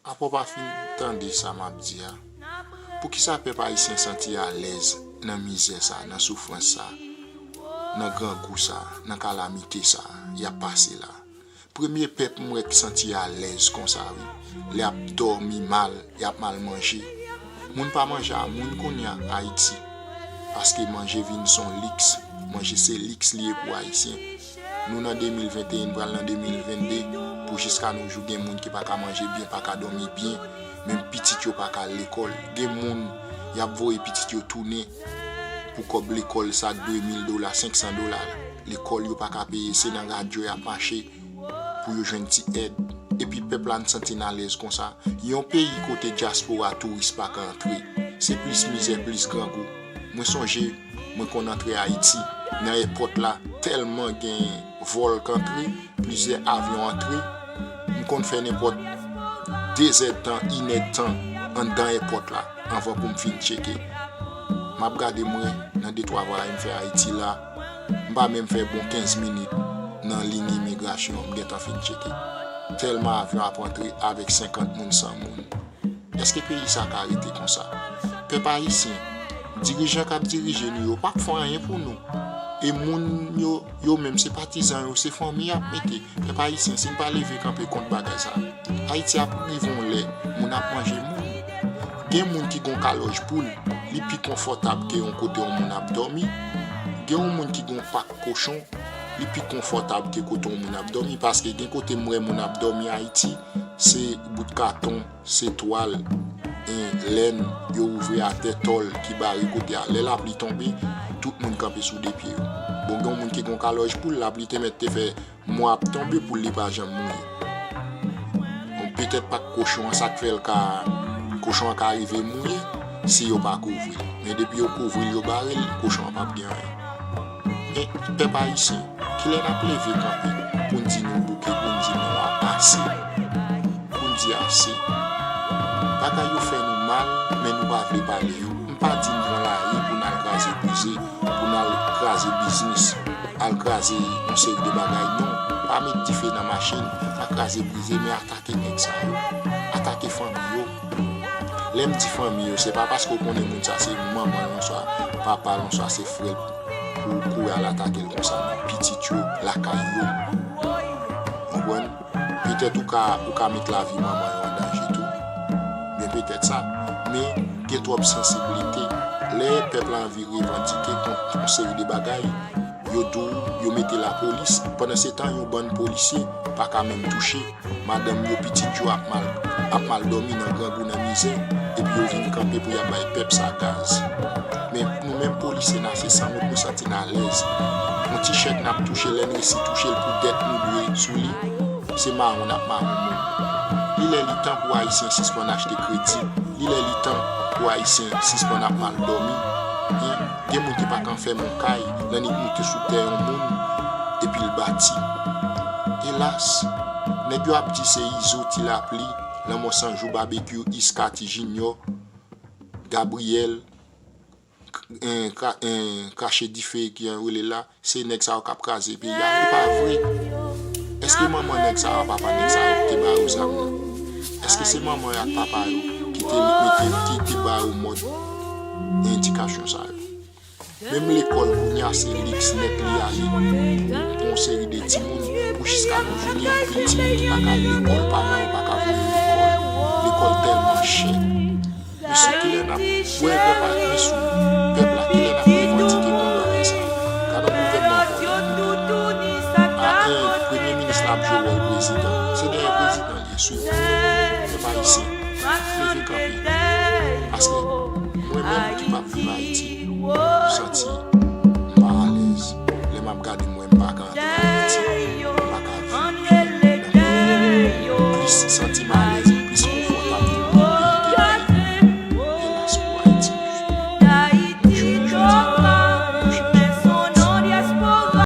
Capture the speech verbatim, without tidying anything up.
Apa w pa fin tande sa m ap di a? Poukisa pèp ayisyen santi alèz nan mizè sa, nan soufrans sa, nan grangou sa, nan kalamite sa y ap pase la? Premye pèp m wè ki santi alèz konsa wi, lè y ap dòmi mal, y ap mal manje. Moun pa manje a moun kounye a Ayiti, paske manje vin s on liks. Manje se liks li ye pou ayisyen. Nou nan de mil venteyen, pral nan de mil vennde, pou jiska nou jou gen moun ki pa ka manje byen, pa ka dòmi byen, menm pitit yo pa ka al lekòl. Gen moun, y ap voye pitit yo tounen pou kòb lekòl, sa k de mil dola, senk san dola. Lekòl yo pa ka peye, se nan radyo y ap mache pou yo jwenn ti èd. Epi pèp la n santi n alèz konsa. Yon peyi kote dyaspora touris pa ka antre. Se plis mizè, plis grangou. Mwen sonje, mwen konn antre Ayiti, nan èpòt la, tèlman gen vòl k antre, plizyè avyon antre, m konn fè nenpòt de zèdtan, inèdtan anndan èpòt la, anvan pou m fin tcheke. M ap gade mwen, nan de twa vwayaj m fè Ayiti la, m pa menm fè bon kenz minit nan liy imigrasyon an, m gentan fin tcheke. Tèlman avyon ap antre avèk senkant moun, san moun. Èske peyi sa ka rete konsa? Pèp ayisyen, dirijan k ap dirije nou yo p ap fè anyen pou nou. E moun yo, yo menm se patizan yo, se fanmi y ap mete. Pèp ayisyen, si n pa leve kanpe kont bagay sa, Ayiti ap rive yon lè, moun ap manje moun. Gen moun ki gon kalòj poul, li pi konfòtab ke yon kote yon moun ap dòmi. Gen yon moun ki gon pak kochon, li pi konfòtab ke kote yon moun ap dòmi, paske gen kote m wè moun ap dòmi Ayiti, se bout katon, se twal, e, lèn, yo ouvri atè, tòl ki bare kote a. Lè lapli tonbe, tout moun kanpe sou de pye yo. Bon, gen yon moun ki gon kalòj poul, lapli te mèt te fè mwa ap tonbe, poul li pa janm mouye. Bon, petèt pak kochon an, sa k fè l ka, kochon an ka rive mouye, si yo pa kouvri l. Men depi yo kouvri l, yo bare l, kochon an p ap gen anyen. Men, pèp ayisyen, kilè n ap leve kanpe pou n di nou bouke, pou n di nou a-, ase? Pou n di ase. Bagay yo fè nou mal, men nou pa vle pale yo. M pa di n pran lari pou n al kraze brize, pou n al kraze biznis, al kraze yon seri de bagay, non. Pa met dife nan machin, pa kraze brize, men atake nèg sa yo. Atake fanmi yo. Lè m di fanmi yo, se pa paske w konnen moun sa se manman l, oswa papa l, oswa se frè l, pou w kouri al atake l konsa, non. Pitit yo, lakay yo. Konprann? Petèt ou ka, ou ka met lavi manman yo an danje tou. Men petèt sa. Men gen twòp sansiblite. Lè pèp la anvi revandike kont yon seri de bagay, yo di w yo mete lapolis. Pandan se tan, yon bann polisye pa ka menm touche madanm yo, pitit yo ap mal, ap mal dòmi nan grangou, nan mizè, epi yo vin kanpe pou y ap bay pèp sa gaz. Men nou menm polisye n ase sanwont, nou santi n alèz. Yon ti chèk n ap touche, lè n resi touche l pou dèt nou dwe sou li, se mawon n ap mawon moun. Li lè li tan pou Ayisyen sispann achte kredi. Li lè li tan pou Ayisyen sispann ap mal dòmi. Gen moun ki pa ka fèmen yon kay, lannwit moute sou tè yon moun, epi l bati. Elas, nèg yo ap di se Izo, Ti Lapli, Lanmò San Jou, Babekyou, Iska, Ti Jinyò, Gabriyèl, k-, en, ka-, en, Krache Dife ki an rele la, se nèg sa yo k ap kraze peyi a. E pa vre. Èske manman nèg sa yo, papa nèg sa yo ki te ba yo zam nan? Èske se manman yo ak papa yo ki te mete, ki te ba yo mòd e endikasyon sa yo? Menm lekòl kounye a se liks nèt li ale pou yon seri de timoun, pou jiska nou jou gen anpil timoun ki pa ka al lekòl, paran yo pa ka voye yo lekòl. Lekòl tèlman chè. Mesye, kilè n ap, wè, pèp la, mesye, pèp la, kilè n ap revandike kont bagay sa? Gade yon gouvènman vòlè. A, en, premye minis la ap jwe wòl prezidan. Se dèyè prezidan li ye, swiv li. Pèp ayisyen, leve kanpe. Paske mwen menm ki p ap viv Ayiti, m santi m pa alèz. Lè m ap gade mwen, m pa ka antre Ayiti, m pa ka viv nan peyi m. Plis santi m